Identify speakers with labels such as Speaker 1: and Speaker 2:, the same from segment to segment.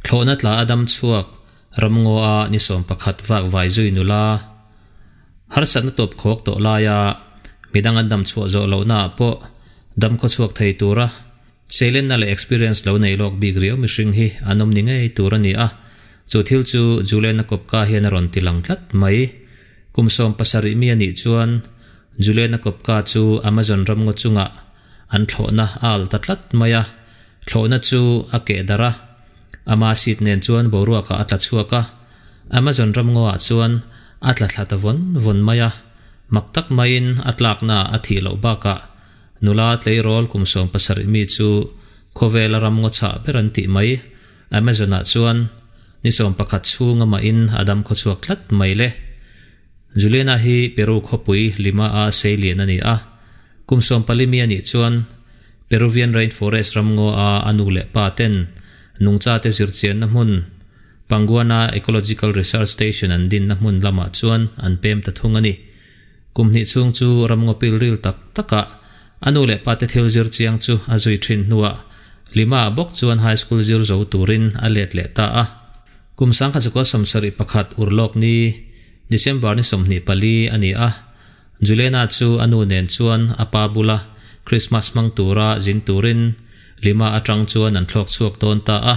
Speaker 1: Thlawhna tla a dam chhuak ramngaw a ni 11 vak vai zui nula. Harsatna tawp khawk tawh laia midang an dam chhuah zawh lohna ah pawh dam khaw chhuak thei tura seilenna leh experience lo nei lawk bik riau mihring hi an awm ni ngei tur a ni a, chu thil chu Juliana Kopka hian a rawn ti lang tlat mai. Kum 17 mi a nih chuan Juliana Kopka chu Amazon ramngaw chungah an thlawhna a alh ta tlat mai a, thlawhna chu a keh darh a, ama seat nen chuan boruakah a tla chhuak a, Amazon ramngaw-ah chuan a tla thla ta vawn vawn mai a, mak tak maiin a tlaknaah a thih loh bakah nula tleirawl kum 17 mi chu khawvela ramngaw chhah ber an tih mai Amazon-ah chuan ni 11 chhung amahin a dam khawchhuak tlat mai le. Juliana hi Peru khawpui Lima-a seilian a ni a, kum 14 mi a nih chuan Peruvian Rainforest ramngaw-a a nu leh pa ten nungchate zirchianna hmun Panguana Ecological Research Station an dinna hmun lamah chuan an pem ta thung a ni. Kum hnih chhung chu ramngaw pil ril tak takah a nu leh pate thil zir chiang chu a zui thin hnuah Lima-ah bawk chuan high school zir zo turin a let leh ta a. Kum 1971 urlawk ni, December ni 24 a ni a, Juliana chu a nu nen chuan a pa bula Christmas hmang tura zin turin Lima atang chuan an thlawk chhuak dawn ta a.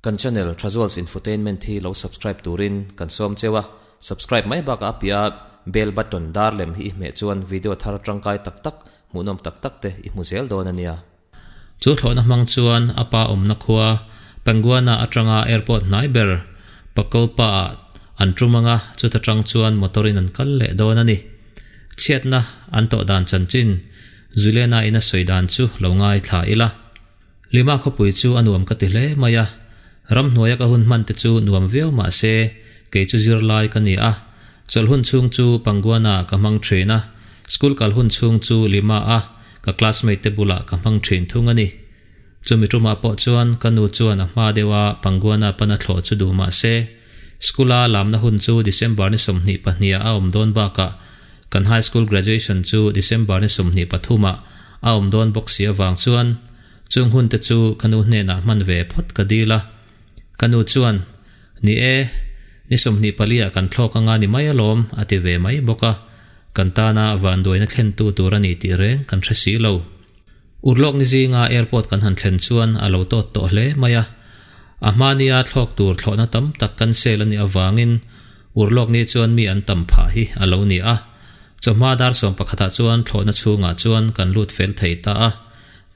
Speaker 2: Kan channel Thazuals Infotainment hi lo subscribe turin kan sawm cheu a, subscribe mai bakah a piah a bell button dar lem hi i hmeh chuan video thar tangkai tak tak, hmuhnawm tak tak te i hmu zel dawn a nia.
Speaker 1: Chu thlawhna hmang chuan a pa awmna khua Panguana atanga airport hnai ber Pucallpa ah an tum anga chuta tang chuan motor in an kal leh dawn a ni. Chhiatna an tawh dan chanchin Juliana in a sawi dan chu lo ngaithla ila. Lima khawpui chu a nuam ka ti hle mai a, ramhnuaia ka hun hman te chu nuam viau mah se kei chu zirlai ka ni a, chawlh hun chhung chu Panguana ka hmang thin a, school kal hun chhung chu Lima a ka classmate te bulah ka hmang thin thung a ni. Chumi tumah pawh chuan ka nu chuan a hma deuha Panguana pana thlawh chu duh mah se school a lamna hun chu December ni 22 ah a awm dawn bakah kan high school graduation chu December ni 23 ah a awm dawn bawk si avang chuan chung hun te chu ka nu hnenah hman ve phawt ka dil a. Ka nu chuan, Ni e, ni 24 ah kan thlawk anga ni mai alawm a ti ve mai bawk a, kan tana vanduaina thlentu tur a ni tih reng kan hre si lo. Urlawk ni zinga airport kan han thlen chuan a lo tawt tawh hle mai a, a hmania thlawk tur thlawhna tam tak cancel a nih avangin urlawk ni chuan mi an tam phah hi a lo ni a. Chawhma dar 11 ah chuan thlawhna chhungah chuan kan lut fel thei ta a,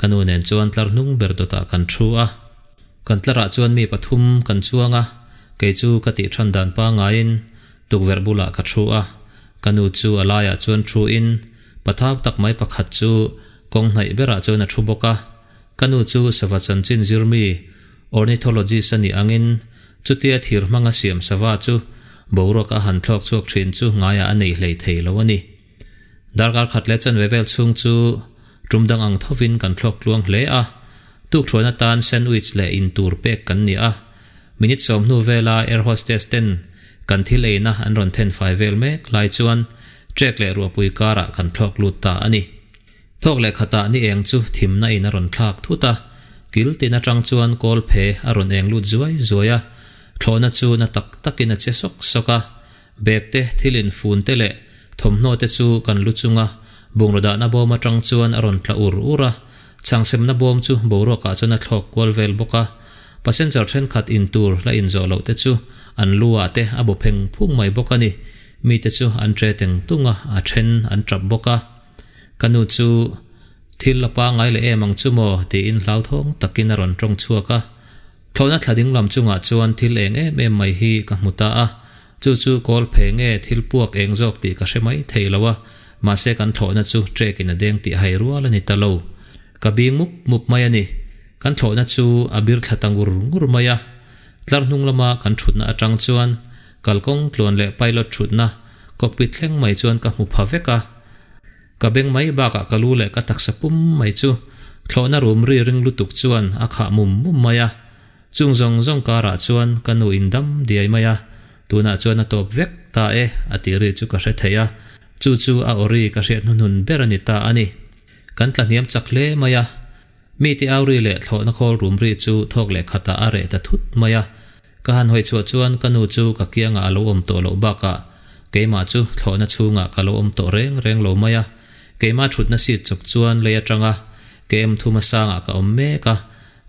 Speaker 1: ka nu nen chuan tlar hnung ber dawtah kan thu a. Kan tlarah chuan mi pathum kan chuang a, kei chu ka tih than dan pangaiin tukverh bulah ka thu a, ka nu chu a laiah chuan thu in pathau tak mai pakhat chu kawng hnaih berah chuan a thu bawk a. Ka nu chu sava chanchin zirmi, ornithologist a nih angin chutia thir hmanga siam sava chu boruak a han thlawk chhuak thin chu ngaiah a nei hlei thei lo a ni. Darkar khat leh chanve vel chhung chu tum dang ang thovin kan thlawk tluang hle a, tukthuan atan sandwich leh in tur pek kan ni a. Minute 10 hnu vela air hostess ten kan thil eina an rawn then fai vel mek lai chuan trek leh ruahpui karah kan thlawk lut ta a ni. Thawk leh khatah ni eng chu thimna in a rawn thlak thut a, kil tin atang chuan kawl phe a rawn eng lut zuai zuai a, thlawhna chu na tak takin a che sawk sawk a, bag te, thil in fun te leh thawmhnaw te chu kan lu chunga bungraw dahna bawm atang chuan a rawn tla ur ur a, chhangsemna bawm chu boruakah chuan a thlawk kual vel bawk a, passenger thenkhat in tur la inzawh loh te chu an lu ah te a bu pheng phung mai bawk a ni, mite chu an tre teng tung a, a then an tap bawk a. Ka nu chu thil a pangai leh em ang chu maw tiin hlauthawng takin a rawn tawng chhuak a. Thlawhna thla ding lam chungah chuan thil eng em em mai hi ka hmu ta a, chu chu kawl phe nge thil puak eng zawk tih ka hre mai thei lo a, mahse kan thlawhna chu trek in a deng tih hai rual a ni ta lo. Ka bing mup mup mai a ni. Kan thlawhna chu a bir thla ta ngur ngur mai a. Tlar hnung lama kan thutna atang chuan kalkawng tluan leh pilot thutna cockpit thleng mai chuan ka hmu pha vek a. Ka beng mai bakah ka lu leh ka taksa pum mai chu thlawhna rum ri ring lutuk chuan a khah mum mum mai a. Chung zawng zawng karah chuan ka nu in dam diai mai a, tunah chuan a tawp vek ta e a tih ri chu ka hre thei a, chu chu a aw ri ka hriat hnuhnun ber a ni ta a ni. Kan tla hniam chak hle mai a. Mite au ri leh thlawhna khawl rum ri chu thawk leh khatah a reh ta thut mai a. Ka han hawi chhuah chuan ka nu chu ka kiangah a lo awm tawh loh bakah keimah chu thlawhna chhungah ka lo awm tawh reng reng lo mai a. Keimah thutna seat chawp chuan lei atanga KM thuma sangah ka awm mek a,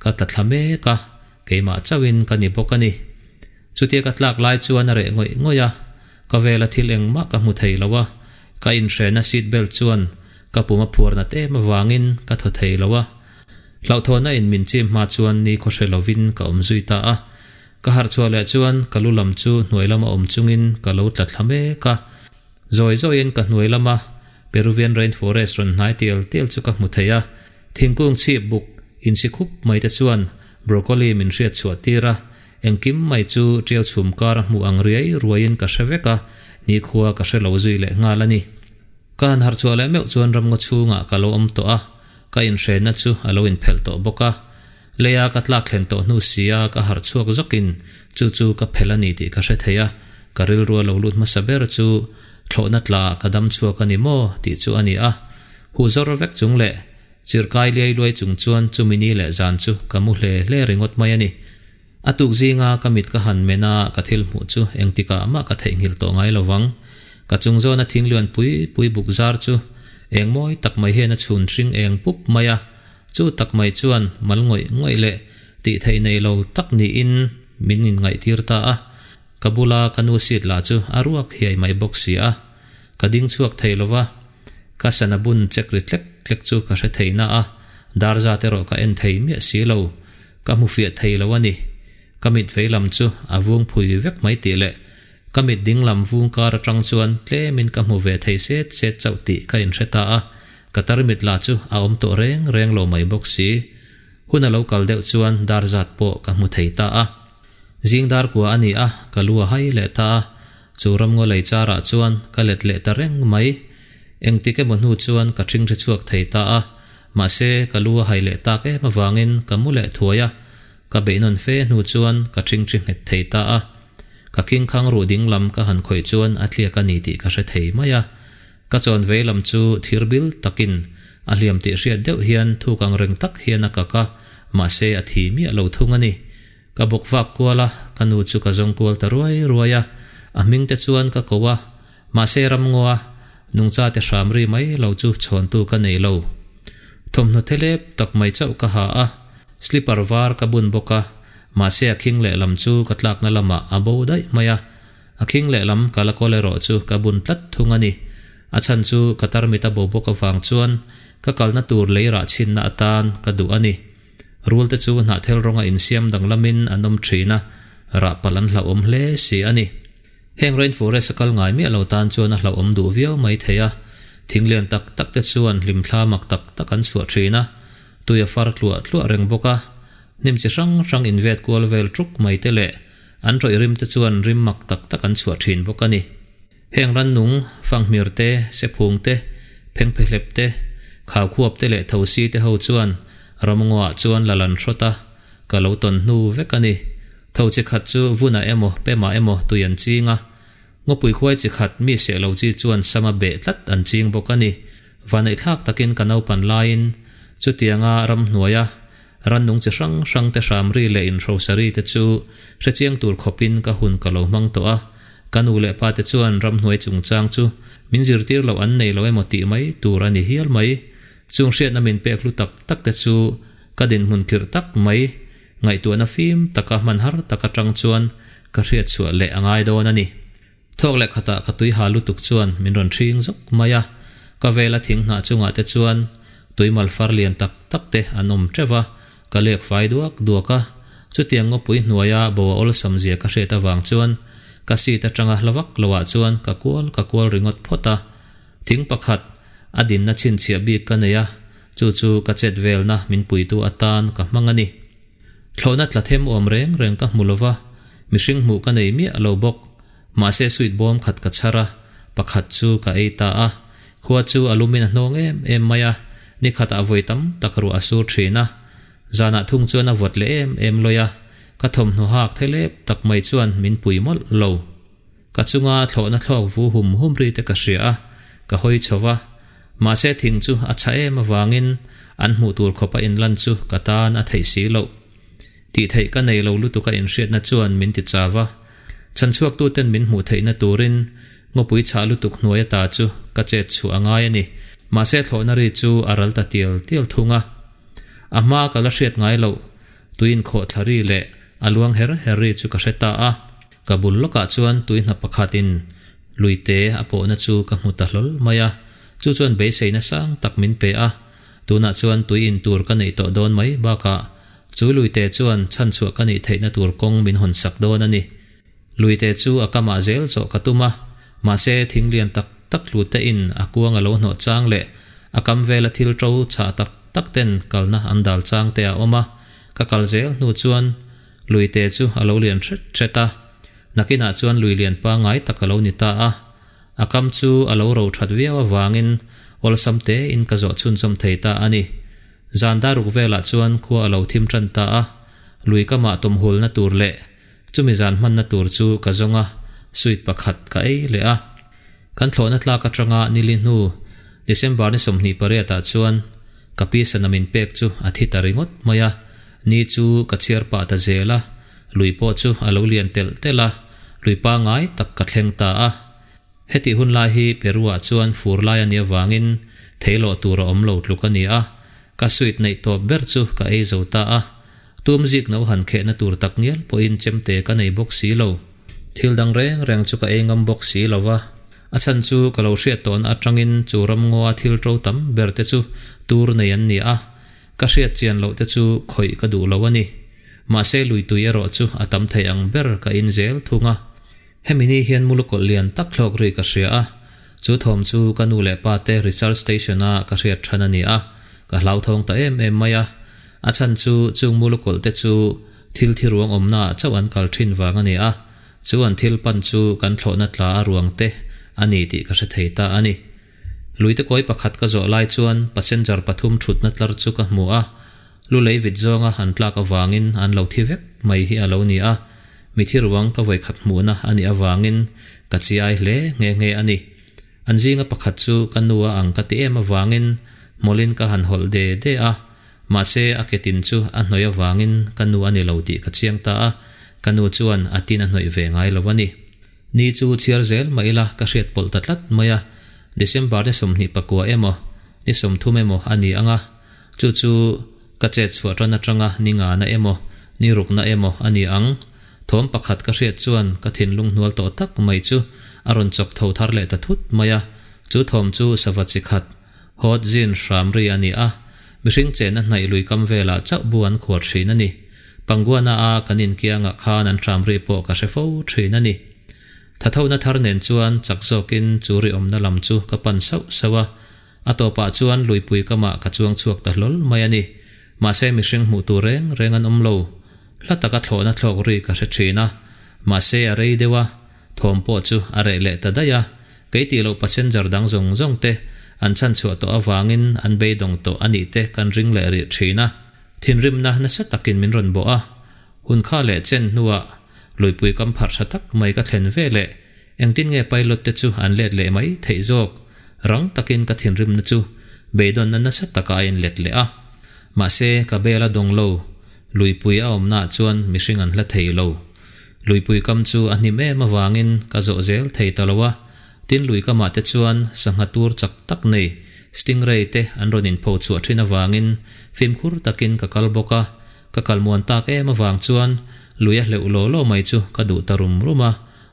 Speaker 1: ka tla thla mek a, keimah chauhin ka ni bawk a ni. Chutia ka tlak lai chuan a reh ngawih ngawih a, ka vela thil engmah ka hmu thei lo a, ka inhrehna seat belt chuan ka pum a phuar nat em avangin ka thaw thei lo a. Hlauhthawhna in min chim hma chuan ni khawhre lovin ka awm zui ta a. Ka harh chhuah leh chuan ka lu lam chu hnuai lama awm chungin ka lo tla thla mek a. Zawi zawiin ka hnuai lama Peruvian rainforest rawn hnai tial tial chu ka hmu thei a. Thingkung chhip buk insi khup mai te chuan broccoli min hriat chhuah tir a. Engkim mai chu tiau chhum kar a hmuh ang riai ruaiin ka hre vek a, nikhua ka hre lo zui leh nghal a ni. Ka han harh chhuah leh meuh chuan ramngaw chhungah ka lo awm tawh a, ka inhrenna chu a lo inphelh tawh bawk a. Leia ka tlak thlen tawh hnu sia ka harh chhuak zawkin chu chu ka phelh a ni tih ka hre thei a, ka rilru a lo lut hmasa ber chu thlawhna tla ka dam chhuak a ni maw tih chu a ni a. Huh zawr vek chung leh chirkai liai luai chung chuan chumi ni leh zan chu ka mu hle hle ringawt mai a ni. A tuk zinga ka mit ka han men a, ka thil hmuh chu engtikah mah ka theihnghilh tawh ngai lo vang. Ka chung zawna thingluan pui pui buk zar chu eng mawi tak mai hian a chhun hring eng pup mai a, chu tak mai chuan mal ngawih ngawih leh tih theih nei lo tak niin min inngaihtir ta a. Ka bula ka nu seat lah chu a ruak hiai mai bawk si a, ka ding chhuak thei lo va, ka sana bun chek ri tlek tlek chu ka hre thei na a, dar zat erawh ka en thei miah si lo. Ka hmu fiah thei lo a ni. Ka mit vei lam chu a vung phui vek mai tih leh ka mit ding lam vung kar atang chuan tlemin ka hmu ve thei set set chauh tih ka inhre ta a, ka tarmit lah chu a awm tawh reng reng lo mai bawk si. Hun a lo kal deuh chuan dar zat pawh ka hmu thei ta a. Zing dar kua a ni a, ka lu a hai leh ta a, chu ramngaw lei charah chuan ka let leh ta reng mai. Engtik emaw hnu chuan ka ṭhingṭhi chhuak thei ta a, Mahse, ka lu a hai leh tak em avangin ka mu leh thuai a, ka beihnawn fe hnu chuan ka ṭhingṭhi nghet thei ta a. Ka khingkhang ruh ding lam ka han khawih chuan a tliak a ni tih ka hre thei mai a. Ka chawn vei lam chu thir bil takin a hliam tih hriat deuh hian thuk ang reng tak hian a kak a, mahse a thi miah lo thung a ni. Ka bawk vak kual a, ka nu chu ka zawng kual ta ruai ruai a, a hming te chuan ka ko a, mahse ramngaw a nungcha te hram ri mai lo chu chhawntu ka nei lo. Thawmhnaw thelep tak mai chauh ka ha a, slipper var ka bun bawk a, mahse a khing lehlam chu ka tlakna lamah a bo daih mai a, a khing lehlam ka la kawl erawh chu ka bun tlat thung a ni. A chhan chu ka tarmit a bo bawk avang chuan ka kalna tur lei rah chhinna atan ka duh a ni. Rul te chu hnahthel rawnga insiam danglamin an awm thin a, rah palh an hlauhawm hle si a ni. Heng rainforest a kal ngai miah lo tan chuan a hlauhawm duh viau mai thei a, thing lian tak tak te chuan hlimthla mak tak tak an chhuah thin a, tui a far tluah tluah reng bawk a, hnim chi hrang hrang invet kual vel ṭuk mai te leh an ṭawih rim te chuan rim mak tak tak an chhuah thin bawk a ni. Heng rannung, fanghmir te, sephung te, phengphehlep te, khaukhuap te leh thosi te ho chuan ramngaw ah chuan la lan hrawt a, ka lo tawn hnu vek a ni. Tho chi khat chu vunah emaw pemah emaw tui an ching a, ngawpui khuai chi khat mi seh lo chi chuan sama beh tlat an ching bawk a ni. Vaneihthlak takin ka naupan laiin chutianga ramhnuaia Rannung chi hrang hrang te hram ri leh inhrosa ri te chu hrechiang tur khawpin ka hun ka lo hmang tawh a, ka nu leh pa te chuan ramhnuai chungchang chu min zirtir loh an nei lo emaw tih mai tur a ni hial mai. Chung hriatna min pek hlu tak tak te chu ka dinhmun khirh tak mai, ngaihtuahna fim taka hman har tak atang chuan ka hriatchhuah leh a ngai dawn a ni. Thawk leh khatah ka tui ha lutuk chuan min rawn ṭhing zawk mai a, ka vela thing hnah chungah te chuan tui mal far lian tak tak te an awm ṭeuh a, ka lek fai duak duak a, chutiang ngawpui hnuaia bo a awlsam zia ka hriat avang chuan ka seat aṭanga hla vak loah chuan ka kual ka kual ringawt phawt a, thing pakhat a dinna chhinchhiah bik ka nei a, chu chu ka chet velna min puitu atan ka hmang a ni. Thlawhna tla them awm reng reng ka hmu lova, mihring hmuh ka nei miah lo bawk. Mahse sweet bawm khat ka chhar a, pakhat chu ka ei ta a. Khua chu a lumin a hnawng em em mai a, ni khatah vawi tam tak ruah a sur thin a. Zanah thung chuan a vawt leh em em lawi a, ka thawmhnaw hak thelep tak mai chuan min pui mawlh lo. Ka chunga thlawhna thlawk vu hum hum ri te ka hria a, ka hawi chho va. Mahse thing chu a chha em avangin An hmuh tur khawpa inlan chu ka tan a theih si loh. Tih theih ka nei lo lutuk a inhriatna chuan min ti chau a. Chhanchhuaktuten min hmuh theihna turin ngawpui chhah lutuk hnuai ata chu ka chet chhuah a ngai a ni. Mahse thlawhna ri chu a ral ta tial tial thung a. A hma ka la hriat ngai loh, tui inkhawh thla ri leh a luang her her ri chu ka hre ta a. Ka bul lawkah chuan tui hna pakhatin luite a pawhna chu ka hmu ta hlawl mai a, chu chuan beiseina sang tak min pe a. Tunah chuan tui in tur ka neih tawh dawn mai bakah chu luite chuan chhanchhuah ka nih theihna tur kawng min hawn sak dawn a ni. Luite chu a kamah zel zawh ka tum a, mahse thing lian tak tak hlute in a kuang a lo hnawh chang leh a kam vela thil to chhah tak tak ten kalna an dal chang te a awm a, ka kal zel hnu chuan Luite chu a lo lian hret hret a, nakinah chuan lui lian pangngai tak a lo ni ta a. A kam chu a lo ro that viau avangin awlsam tein ka zawh chhunzawm thei ta a ni. Zan daruk velah chuan khua a lo thim tan ta a, lui kamah tawmhulna tur leh chumi zan hmanna tur chu ka zawng a, sweet pakhat ka ei leh a. Kan thlawhna tlak atanga nili hnu December ni 28 ah chuan ka pi sana min pek chu a thi ta ringawt mai a, ni chu ka chhiar pah ta zel a, lui pawh chu a lo lian telh telh a, lui pangai tak ka thleng ta a. Hetih hun lai hi Peru ah chuan fur lai a nih avangin theilawh tur a awm lo tluk a ni a, ka sweet neih tawp ber chu ka ei zo ta a, tum zik no han khehna tur tak ngial pawhin chemte ka nei bawk si lo. Thil dang reng reng chu ka ei ngam bawk si lo va, a chhan chu ka lo hriat tawhna atangin chu ramngawa thil to tam ber te chu tur nei an ni a, ka hriat chian loh te chu khawih ka duh lo a ni. Mahse lui tui erawh chu a tam thei ang ber ka in zel thung a. Hemi ni hian mulukawlh lian tak thlawk ri ka hria a, chu thawm chu ka nu leh pa te recharge station a ka hriat than a ni a, ka hlauthawng ta em em mai a. A chhan chu chung mulukawlh te chu Thil thi ruang awmna ah chauh an kal thin vang a ni a, chu an thil pan chu kan thlawhna tla a ruang te a ni tih ka hre thei ta a ni. Luite kawi pakhat ka zawh lai chuan passenger pathum thutna tlar chu ka hmu a, lu lei vit zawnga an tlak avangin an lo thi vek mai hi a lo ni a, mithi ruang ka vawikhat hmuhna a nih avangin ka chiai hle nghe nghe a ni. An zinga pakhat chu ka nu a ang ka ti em avangin hmawlin ka han hawlh de de a, mahse a ke tin chu a hnawih avangin ka nu a ni lo tih ka chiang ta a, ka nu chuan a tin a hnawih ve ngai lo a ni. Ni chu chhiar zel mah ila ka hriat pawlh ta tlat mai a, December ni 29 emaw, ni 30 emaw a ni ang a, chu chu ka chet chhuah tan atanga ni ngana emaw, ni rukna emaw a ni ang. Thawm pakhat ka hriat chuan ka thinlung hnual tawh tak mai chu a rawn chawk tho thar leh ta thut mai a, chu thawm chu sava chi khat, hot zin hram ri a ni a, mihring chenna hnaih lui kam velah chauh bu an khuar thin a ni. Panguana a kan inkiangah khan an hram ri pawh ka hre fo thin a ni. Thathona thar nen chuan chak zawkin chu ri awmna lam chu ka pan sauh sauh a, a tawpah chuan luipui kamah ka chuang chhuak ta hlawl mai a ni. Mahse mihring hmuh tur reng reng an awm lo. Hla taka thlawhna thlawk ri ka hre thin a, mahse a rei deuh a, thawm pawh chu a reh leh ta daih a, kei tih loh passenger dang zawng zawng te an chhanchhuah tawh avangin an beidawng tawh a nih te kan ring leh rih thin a. Thinrimna nasa takin min rawn bawh a, hun kha leh chen hnuah luipui kam pharh tha tak mai ka thlen ve leh engtin nge pilot te chu an let leh mai theih zawk, rang takin ka thinrimna chu beidawnna nasa takah a inlet leh a. Mahse ka bel a dawng lo. Luipui a awmnaah chuan mihring an hla thei lo. Luipui kam chu a hnim em avangin ka zawh zel thei ta lo a, tin lui kamah te chuan sangha tur chak tak nei stingray te an rawn inpho chhuah thin avangin fimkhur takin ka kal bawk a, ka kal muan tak em avang chuan lui a hleuh law law mai chu ka duh ta rum rum a,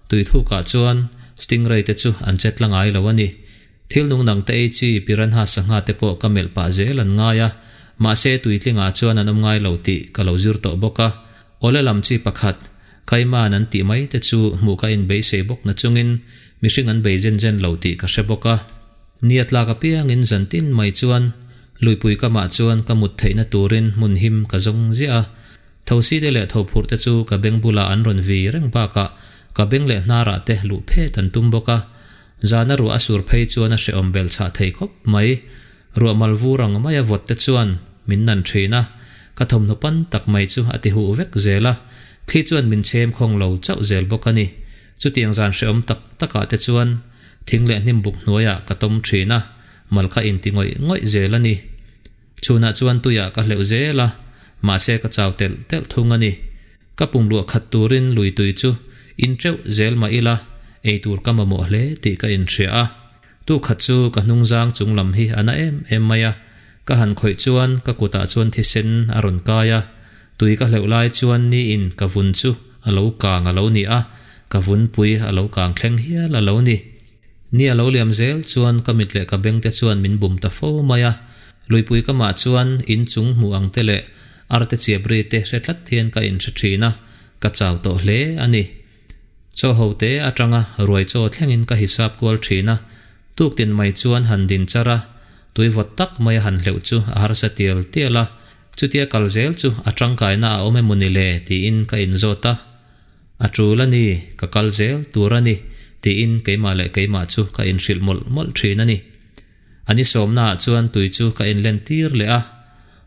Speaker 1: tuithukah chuan stingray te chu an che tla ngai lo a ni. Thil nung dang te ei chi piranha sangha te pawh ka melh pah zel an ngai a, mahse tuitlingah chuan an awm ngai lo tih ka lo zir tawh bawk a. Awle lam chi pakhat, Kaiman an tih mai te chu hmuh ka inbeisei bawk na chungin mihring an bei zen zen lo tih ka hre bawk a. Ni a tlak apiangin zan tin mai chuan luipui kamah chuan ka mut theihna turin hmun him ka zawng ziah a. Thosi te leh thophurh te chu ka beng bulah an rawn vi reng bakah ka beng leh hnarah te luh phet an tum bawk a. Zana ruah a sur phei chuan a hrehawm bel chhah thei khawp mai. Ruah mal vur ang maia vawt te chuan min nan thin a, ka thawmhnaw pan tak mai chu a ti huh vek zel a, thli chuan min chhem khawng lo chauh zel bawk a ni. Chutiang zan hrehawm tak takah te chuan thing leh hnim buk hnuaiah ka tawm thin a, mal ka inti ngawih ngawih zel a ni. Chhunah chuan tuiah ka hleuh zel a, mahse ka chau telh telh thung a ni. Ka pum luah khat turin lui tui chu in teuh zel mah ila, ei tur ka mamawh hle tih ka inhria a. Tu khat chu ka hnungzang chung lam hi a na em em mai a, ka han khawih chuan ka kutah chuan thisen a rawn kai a, tui ka hleuh lai chuan niin ka vun chu a lo kang a lo ni a, ka vunpui a lo kang thleng hial a lo ni. Ni a lo liam zel chuan ka mit leh ka beng te chuan min bum ta fo mai a, luipui ka mah chuan in chung hmuh ang te leh arte chiap ri te hre tlat hian ka inhre thin a, ka chau tawh hle a ni. Chaw ho te atanga ruai chaw thlengin ka hisap kual thin a, tuktin mai chuan han din char a, tui vawt tak mai a han hleuh chu a harsa tial tial a, chutia kal zel chu a tangkaina a awm emaw ni le tiin ka inzawt a. A tul a ni, ka kal zel tur a ni, tiin keimah leh keimah chu ka inhrilh mawlh mawlh thin a ni. A ni sawmnaah chuan tui chu ka inlen tir leh a,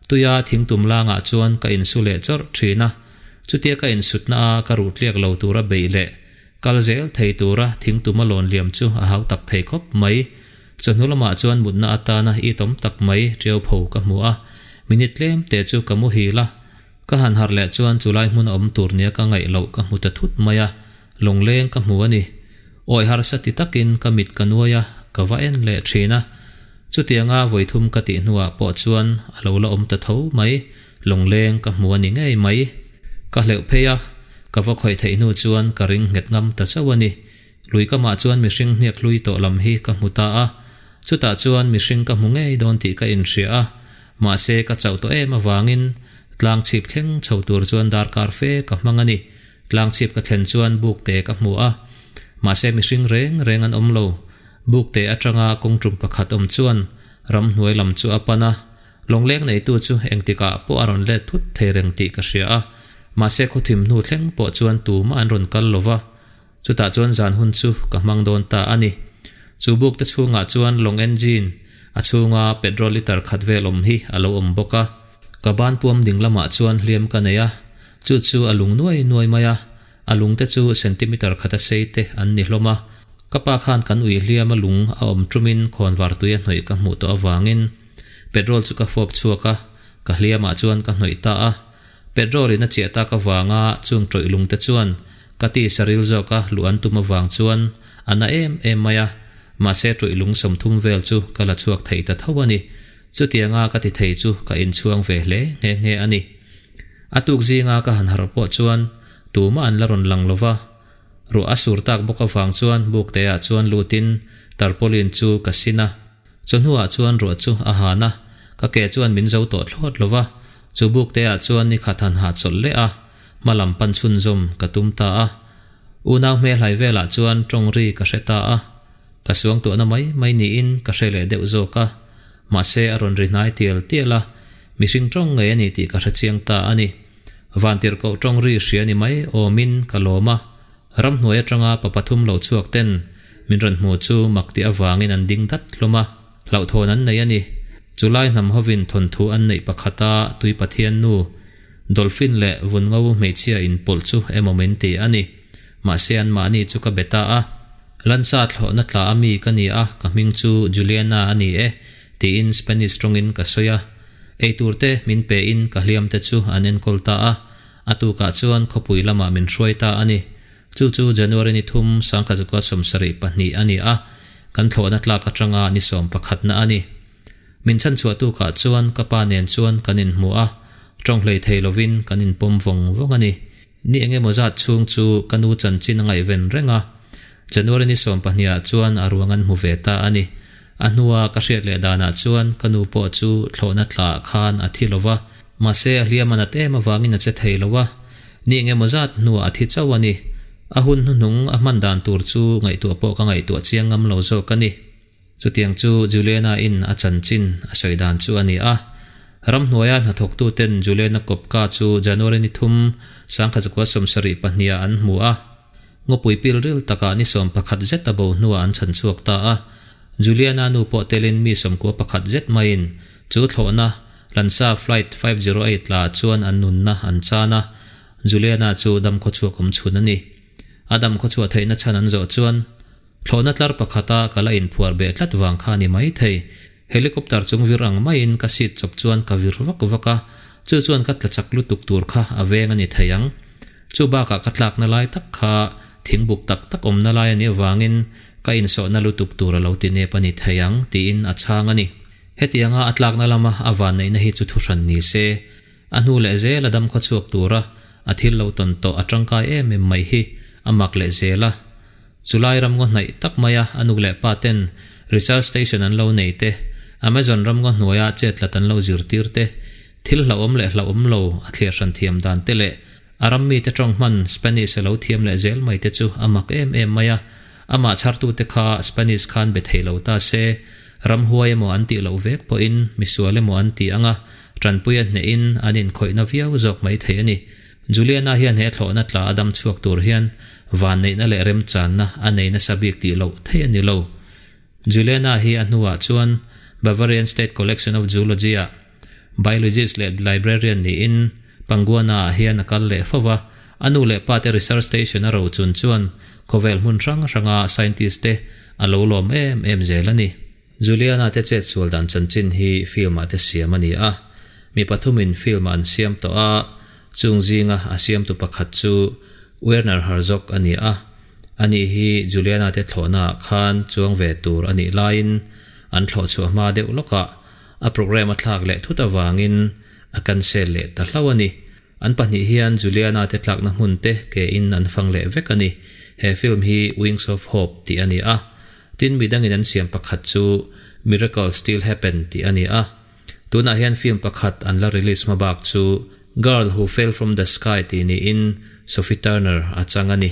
Speaker 1: tuia thingtum langah chuan ka insu leh chawrh thin a, chutia ka insutna a ka ruh tliak lo tura beih leh kal zel thei tura thingtum a lawn liam chu a hau tak thei khawp mai. Chawhnu lamah chuan mutna atana itawm tak mai ṭiau pho ka hmu a, minute tlem te chu ka muhil a, Ka han harh leh chuan chulai hmun a awm tur nia ka ngaih loh ka hmu ta thut mai a, lawngleng ka hmu a ni. Awi harsa ti takin ka mit ka nuai a, ka va en leh thin a. Chutianga vawithum ka tih hnuah pawh chuan a lo la awm ta tho mai, lawngleng ka hmu a ni ngei mai. Ka hleuh phei a, ka va khawih theih hnu chuan ka ring nghet ngam ta chauh a ni. Lui kamah chuan mihring hniak hlui tawh lam hi ka hmu ta a, chutah chuan mihring ka hmu ngei dawn tih ka inhria a, mahse ka chauh tawh em avangin tlang chhip thleng chho tur chuan darkar fe ka hmang a ni. Tlang chhip ka thlen chuan buk te ka hmu a, mahse mihring reng reng an awm lo. Buk te atanga kawng tum pakhat awm chuan ramhnuai lam chu a pan a, Lawngleng neitu chu engtikah pawh a rawn let thut thei reng tih ka hria a, mahse khawthim hnu thleng pawh chuan tumah an rawn kal lo va. Chutah chuan zan hun chu ka hmang dawn ta a ni. Chu buk te chhungah chuan lawng engine a chhunga petrol litre khat vel awm hi a lo awm bawk a. Ka ban puam ding lamah chuan hliam ka nei a, chu chu a lung nuai nuai mai a, a lung te chu centimeter khat a sei te an ni hlawm a. Ka pa khan kan ui hliam a lung a awm tumin khawnvar tui a hnawih ka hmuh tawh avangin petrol chu ka fawp chhuak a, ka hliamah chuan ka hnawih ta a. Petrol in a chiah tak avanga chung tawih lung te chuan ka tisa ril zawk a luh an tum avang chuan a na em em mai a, mahse tawih lung 30 vel chu ka la chhuak thei ta tho a ni. Chutianga ka ti thei chu ka inchhuang ve hle nghe nghe a ni. A tuk zinga ka han harh pawh chuan tumah an la rawn lang lo va, ruah a sur tak bawk avang chuan bukteah chuan lutin tarpaulin chu ka sin a. Chawhnuah chuan ruah chu a han a, ka ke chuan min zo tawh thlawt lo va, chu buk te ah chuan ni khat han hahchawlh leh a, hma lam pan chhunzawm ka tum ta a. Unau hmelhai velah chuan tawng ri ka hre ta a, ka suangtuahna mai mai niin ka hre leh deuh zawk a, mahse a rawn ri hnai tial tial a, mihring tawng ngei a ni tih ka hre chiang ta a ni. Vantirhkoh tawng ri hria ni mai awmin ka lawm a. Ramhnuai atanga pa pathum lo chhuak ten min rawn hmu chu mak tih avangin an ding dat hlawm a, hlauhthawn an nei a ni. Chulai hnam hovin thawnthu an neih pakhata tui Pathian nu, Dolphin leh vun ngo hmeichhia inpawlh chu emaw min ti a ni. Mahse anmahni chu ka be ta a. Lansa thlawhna tla a mi ka ni a, ka hming chu Juliana a ni e, tiin Spanish tawngin ka sawi a. Eitur te min pe in ka hliam te chu an enkawl ta a. A tukah chuan khawpui lamah min hruai ta a ni. Chu chu January ni thum sangkhazuka 72 a ni a, kan thlawhna tlak atanga ni sawm pakhatna a ni. Min chhanchhuah tukah chuan ka pa nen chuan kan inhmu a, tawng hlei thei lovin kan inpawm vawng vawng a ni. Ni eng emaw zat chhung chu ka nu chanchin a ngaihven reng a, January ni sawmpahnihah chuan a ruang an hmu ve ta a ni. A hnua ka hriat leh danah chuan ka nu pawh chu thlawhna tlaah khan a thi lova, Mahse, a hliam a nat em avangin a che thei lo a, ni eng emaw zat hnuah a thi chauh a ni. A hun hnuhnung a hman dan tur chu ngaihtuah pawh ka ngaihtuah chiang ngam lo zawk a ni. Chutiang chu Juliana in a chanchin a sawi dan chu a ni a. Ramhnuaia hnathawktuten Juliana kawpka chu January ni thum 1972 ah an hmu a. Ngawpui pil ril takah ni 11 zet a bo hnuah an chhan chhuak ta a. Juliana nu pawh telin mi 91 zet maiin chu thlawhna Lansa Flight 508 la chuan an nunna an chan a, Juliana chu dam khawchhuak awm chhun a ni. A dam khawchhuah theihna chhan an zawh chuan thlawhna tlar pakhata ka la inphuar beh tlat vang kha a ni mai thei. Helicopter chung vir ang maiin ka seat chawp chuan ka vir vak vak a, chu chuan ka tla chak lutuk tur kha a veng a ni thei ang. Chu bakah ka tlakna lai tak kha thingbuk tak tak awmna lai a nih avangin ka insawhna lutuk tur a lo ti nep a ni thei ang tiin a chhang a ni. Hetianga a tlakna lama a vanneihna hi chu thuhran ni se, a hnu leh zel a dam khaw chhuak tura a thil lo tawn tawh a tangkai em em mai hi a mak leh zel a. Chulai ramngaw hnaih tak maia a nu leh pa ten research station an lo nei te, Amazon ramngaw hnuaia chetlat an lo zirtir te, thil hlauhawm leh hlauhawm lo a thliar hran thiam dan te leh a ram mite tawng hman Spanish a lo thiam leh zel mai te chu a mak em em mai a. Amah chhartute kha Spanish khan be thei lo ta se, ramhuai emaw an tih loh vek pawhin misual emaw an ti ang a, tanpui a hnehin an inkhawihna viau zawk mai thei a ni. Juliana hian he thlawhna tla a dam chhuak tur hian vanneihna leh remchanna a nei nasa bik tih loh theih a ni lo. Juliana hi a hnuah chuan Bavarian State Collection of Zoology-ah Biologist leh Librarian niin Panguana-ah hian a kal leh fo va, a nu leh pate research station a rochun chuan khawvel hmun hrang hranga scientist te a lo lawm em em zel a ni. Juliana te chetsual dan chanchin hi film ah te siam a ni a, mi pathumin film ah an siam tawh a, chung zinga a siamtu pakhat chu Werner Herzog a ni a, ani hi Juliana te thlawhna ah khan chuang ve tur a nih laiin an thlawh chhuah hma deuh lawkah a program a thlak leh thut avangin a cancel leh ta hlauh a ni. An pahnih hian Juliana te tlakna hmun te ke in an fang leh vek a ni. He film hi Wings of Hope tih a ni a. Tin midangin an siam pakhat chu Miracles Still Happen tih a ni a. Tunah hian film pakhat an la release hma bak chu Girl Who Fell From The Sky tih niin Sophie Turner a chang a ni.